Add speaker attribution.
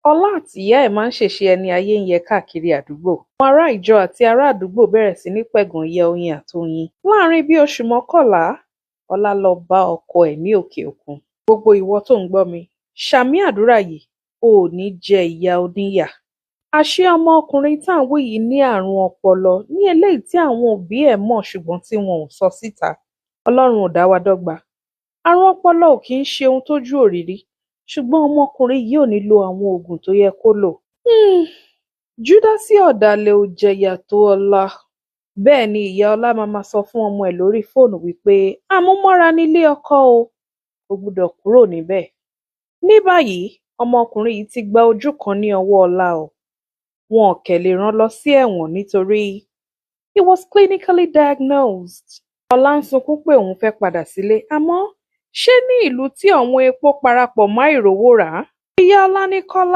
Speaker 1: Ọlá àtìyá ẹ̀ máa ń ṣèṣe ẹni ayé ń yẹ káàkiri àdúgbò. Àwọn ará ìjọ àti ará àdúgbò bẹ̀rẹ̀ sí ní pẹ̀gàn ìyá Oyin àtOyin. Láàárín bíi oṣù 11, Ọlá lọ bá ọkọ ẹ̀ ní òkè òkun. Gbogbo ìwọ tó ń gbọ́ mi, ṣàmín àdúrà yìí, o ò ní jẹ ìyà oníyà. Àṣé ọmọkùnrin tá à ń wí yìí ní àrùn ọpọlọ ní eléyìí tí àwọn òbí ẹ̀ mọ̀ ṣùgbọ́n tí wọn ò sọ síta. Ọlọ́run ò dá wa dọ́gba. Àrùn ọpọlọ ò kì í ṣe ohun tójú ò rí rí, ṣùgbọ́n ọmọkùnrin yìí ò ní lo àwọn oògùn tó yẹ kó lò. Júdásì ọ̀dàlẹ̀ ò jẹ̀yà tó Ọlá. Bẹ́ẹ̀ ni ìyá Ọlá máa ma sọ fún ọmọ ẹ̀ lórí fóònù wípé àmúmọ́ra nílé ọkọ o, kò gbúdọ̀ kúrò níbẹ̀. Ní báyìí, ọmọkùnrin yìí ti gba ojú kan ní ọwọ́ Ọlá o. Wọn ò kẹ̀ lè rán lọ sí ẹ̀wọ̀n nítorí he was clinically diagnosed. Ọlá ń sunkún pé òun fẹ́ padà sílé, àmọ́ ṣé ní ìlú tí ọ̀wọ́n epo parapọ̀ mọ́ àìrówó rà á? Ìyá Ọlá ní Kọ́lá